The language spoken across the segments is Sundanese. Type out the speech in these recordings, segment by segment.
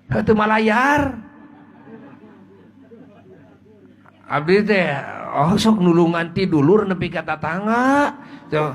Heuh malayar. Abdi teh oh sok nulungan ti dulur nepi ka tatangga. Tuh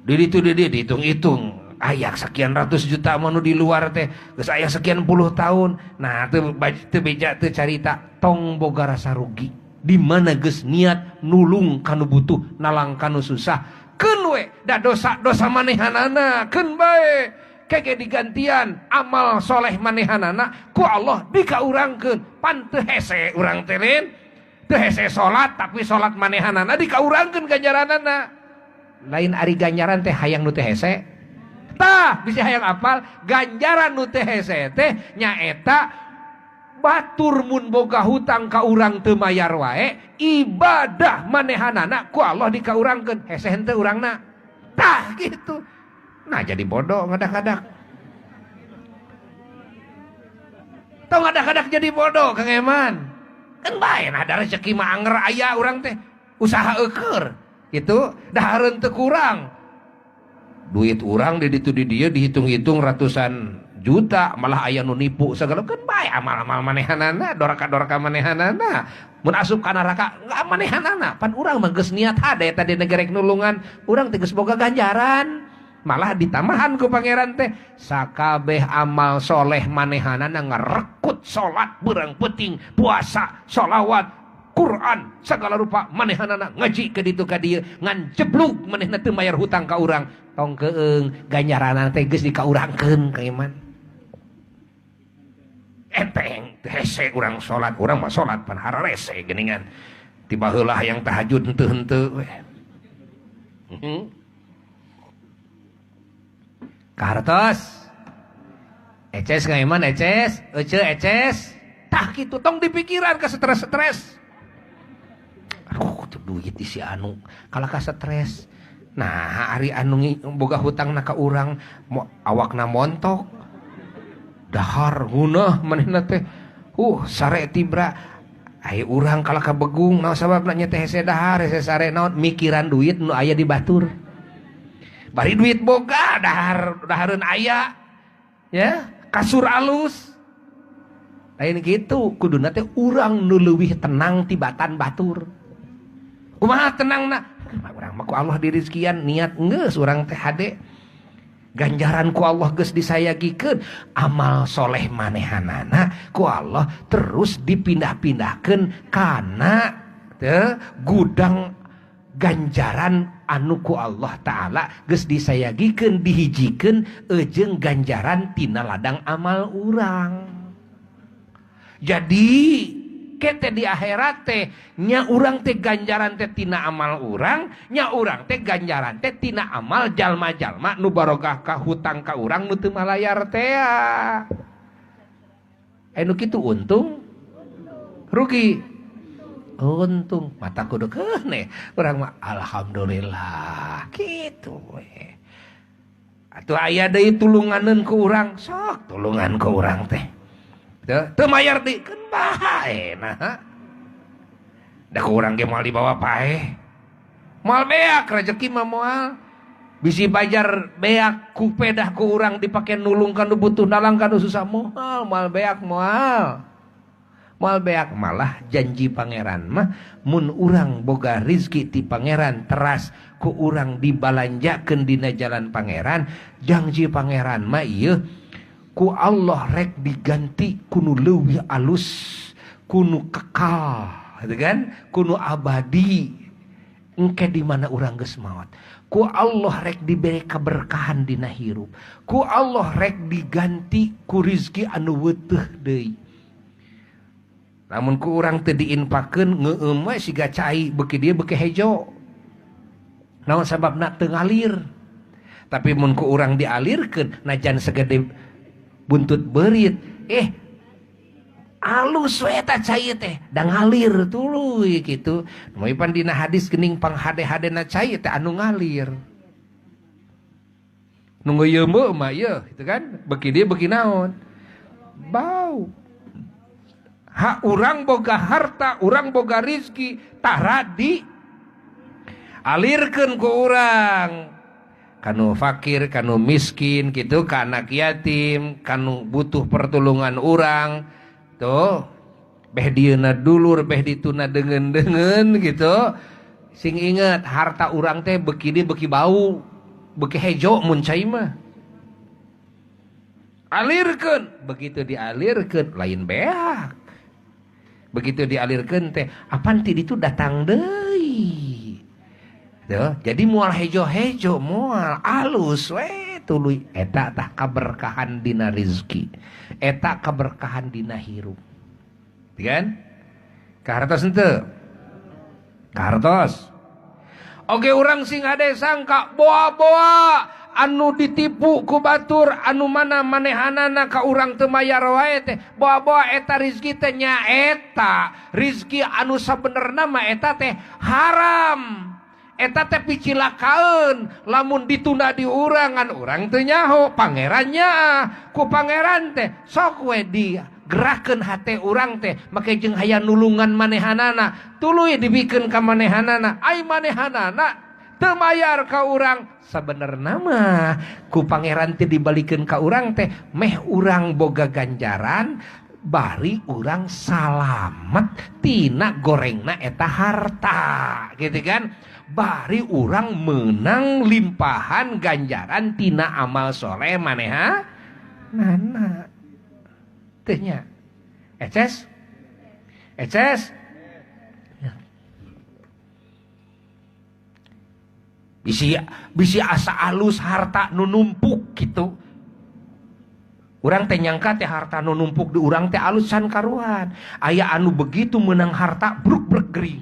di ditu di dieu dihitung-hitung. Aya sekian ratus juta mah nu di luar teh geus aya sekian puluh tahun. Nah teu teu beja teu carita tong boga rasa rugi. Di mana geus niat nulung ka nu butuh, nalang ka nu susah. Keun we da dosa-dosa manehanana keun bae. Kege digantian amal soleh manehanana ku Allah dikaurangkeun. Pan teu hese urang teh lain. Teu hese salat tapi salat manehanana dikaurangkeun ganjaranana. Lain ari ganjaran teh hayang nu teu hese. Tah bisi hayang apal ganjaran nu teu hese teh nyaeta batur mun boga hutang ka urang teu mayar wae ibadah manehanana ku Allah dikaurangkeun hese henteu urangna. Tah gitu. Nah jadi bodoh ngadak-ngadak. Tong ngadak-ngadak jadi bodoh Kang Eman. Kan bae nah ada rezeki mah anger aya urang teh usaha eueur gitu dahareun teu kurang. Duit urang di ditu di dieu dihitung-hitung ratusan juta malah aya nu nipu segala kan bae amal-amal manehanana doraka-doraka manehanana mun asup ka neraka enggak manehanana pan urang mah geus niat hade tadi negerek nulungan urang teh geus boga ganjaran malah ditambahan ku pangeran teh sakabeh amal soleh manehanana ngarekut salat beurang peuting puasa sholawat Quran segala rupa manehanana ngaji ke ditu ka dieu ngan jeblug manehna teu mayar hutang ka urang tong keung ganjaranana teh geus dikaurangkeun ka iman enteng hese urang salat urang mah salat pan hararese geuningan tiba heula hayang tahajud henteu-henteu we. Kahartos eces ka iman eces ece eces tah kitu tong dipikiran ka stres-stres. Aduh, tuh duit di si anu kalah ka stres. Nah, ari anu boga hutangna ka urang awakna montok. Dahar ngunah manehna teh. Sare tibra. Ai urang kalah ka begung naon sababna nya teh hese dahar, hese sare naon mikiran duit nu aya di batur. Bari duit boga dahar dahareun aya. Ya, kasur alus. Lain kitu kuduna teh urang nu leuwih tenang tibatan batur. Kumaha tenangna? Urang mah ku Allah dirizkian niat geus urang teh hade. Ganjaran ku Allah geus disayagikeun, amal soleh manehanana ku Allah terus dipindah-pindahkeun kana teh gudang ganjaran anu ku Allah Ta'ala geus disayagikeun dihijikeun eujeung ganjaran tina ladang amal urang. Jadi kete di akhirat teh nya urang teh ganjaran teh tina amal urang, nya urang teh ganjaran teh tina amal jalma-jalma nu barogah ka hutang ka urang nu teu malayar teh. Anu kitu untung rugi untung mata kudu keuneh urang mah alhamdulillah kitu we. Atuh aya deui tulunganeun ku urang sok tulungan ku urang teh. Teu mayar deui keun bae nah. Da ku urang ge moal dibawa paeh. Moal beak rezeki mah moal. Bisi bajar beak ku pedah ku urang dipake nulung ka nu butuh nalang ka nu susah moal, moal beak moal. Moal beak malah janji pangeran mah mun urang boga rizki ti pangeran teras ku urang dibalanjakeun dina jalan pangeran, janji pangeran mah ieu ku Allah rek diganti kunu leuwih alus, kunu kekal, gitu kan? Kunu abadi. Engke di mana urang geus maot. Ku Allah rek diberi keberkahan dina hirup. Ku Allah rek diganti ku rizki anu weteuh deui. Namun ku urang teu diinpakeun ngeueum we siga cai beuki dieu beuki hejo. Naon sababna teu ngalir. Tapi mun ku urang dialirkeun najan segede buntut beurit, alus we eta cai teh da ngalir tuluy kitu. Moe pan dina hadis geuning panghade-hadena cai teh anu ngalir. Nu ngeuyeumeu mah ieu gitu kan, beuki dieu beuki naon? Bau. Hak urang boga harta, urang boga rizki, tara di alirkeun ku urang. Kanu fakir, kanu miskin gitu, ka anak yatim, kanu butuh pertolongan urang tuh, beh dieuna dulur, beh dituna deungeun-deungeun gitu. Sing inget harta urang teh beuki di beuki bau, beuki hejo mun cai mah. Alirkeun, begitu dialirkeun lain beak. Begitu dialirkeun teh apan ti ditu datang deui. Tuh, jadi moal hejo-hejo, moal alus we tuluy eta tah kaberkahan dina rizki, eta kaberkahan dina hirup. Kan? Kahartos henteu? Kahartos. Oke urang sing hade sangka boa-boa anu ditipu ku batur anu mana manehanana ka urang teu mayar wae teh boa-boa eta rizki teh nya eta rizki anu sabenerna mah eta teh haram. Eta teh picilakaeun lamun ditunda di urangan urang teu nyaho pangerannya ku pangeran teh sok we digerakeun hate urang teh make jeung hayang nulungan manehanana tuluy dibikeun ka manehanana ai manehanana teu mayar ka urang sabenerna mah ku pangeran teh dibalikeun ka urang teh meh urang boga ganjaran bari urang salamet tina gorengna eta harta gitu kan. Bari urang menang limpahan ganjaran tina amal soleh maneha nana teh nya eces eces ya. Bisi asa alus harta nu numpuk gitu. Urang teh nyangka teh harta nu numpuk di urang teh alus can karuan. Aya anu begitu menang harta bruk-bruk gering.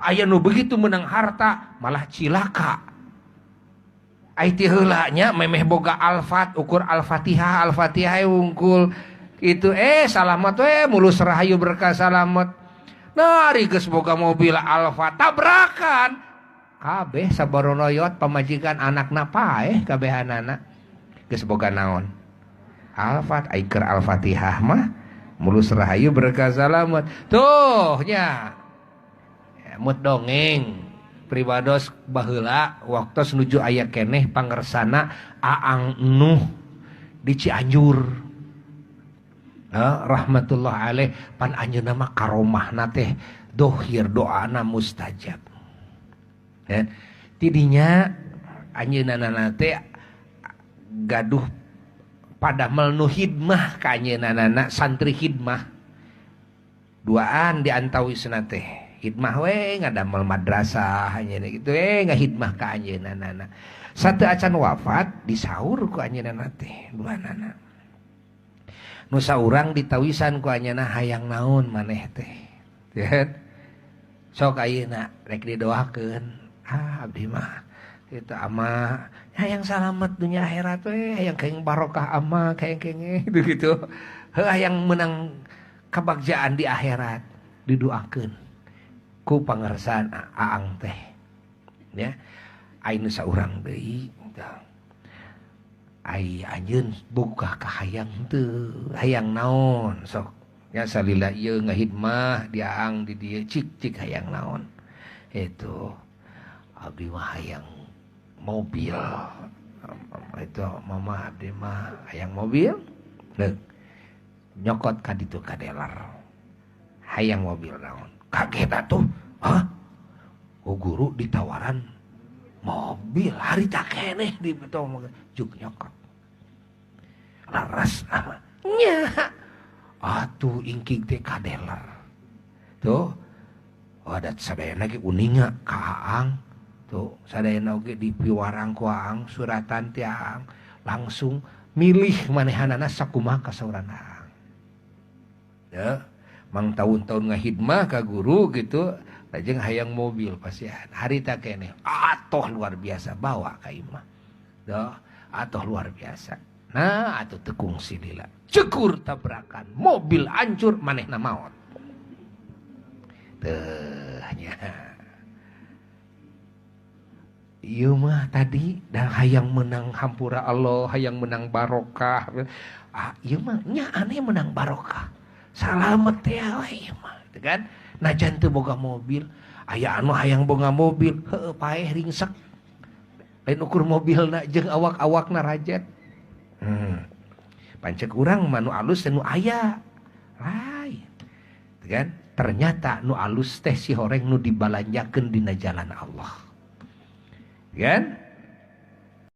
Aya nu begitu menang harta malah cilaka. Ai ti heula nya memeh boga Alfat ukur Al-Fatihah Al-Fatihah wungkul itu salamat we mulus rahayu berkah salamat. Nah ari geus boga mobil Alfa tabrakan. Kabeh sabaronoyot pamajikan anakna paeh kabehanana. Geus boga naon? Alfat ai keur Al-Fatihah mah mulus rahayu berkah salamat. Tuh nya. Mut dongeng pribados baheula waktos nuju aya keneh pangersana Aang Nuh di Cianjur. Rahmatullah alaih pan anjeunna mah karomahna teh dohir doana mustajab. Ya, tidinya anjeunna teh gaduh padamel nu hidmah ka anjeunna santri hidmah. Duaan di antawisna teh hidmah we ngadamel madrasah anjeunna gitu ngahidmah ka anjeunna. Satu acan wafat disaur ku anjeunna teh duanana. Nu saurang ditawisan ku anjeunna hayang naon maneh teh. Ya. Sok ayeuna rek didoakeun. Ah abdi mah kitu ama hayang salamet dunya akhirat we, hayang kenging barokah ama kenging gitu gitu. Heuh hayang menang kabagjaan di akhirat didoakeun ku pangersaan Aang teh ya ai nu saurang deui ai anjeun boga kahayang teu hayang naon sok ya salila ieu ngahidmah di Aang di dieu cik cik hayang naon itu abdi mah hayang mobil itu mama abdi mah hayang mobil nyokot ka ditu ka dealer hayang mobil naon kaget atuh hah oh guru ditawaran mobil hari tak keneh di betul juk nyokot laras ama nya atuh ingking teh ka dealer tuh oh ada sadayana ge uninga ka Aang tuh sadayana oge dipiwarang ku Aang suratan ti Aang langsung milih manehanana sakumaha kasauran Aang ya mang tahun-tahun ngahidmah ka guru gitu lajeng hayang mobil pasihan harita keneh atoh luar biasa bawa ka imah doh atoh luar biasa nah atuh teu kungsi lila cekur tabrakan mobil hancur manehna maot teh nya ieu mah tadi dah hayang menang hampura Allah hayang menang barokah ah ieu mah nya aneh menang barokah salamet teh we mah gitu kan najan teu boga mobil aya anu hayang boga mobil heueuh paeh ringsek Lain ukur mobilna jeung awak-awakna rajet. Pancek urang mah nu alus teh nu aya. Lain. Kan? Ternyata nu alus teh si horeng nu dibalanjakeun dina jalan Allah. Kan?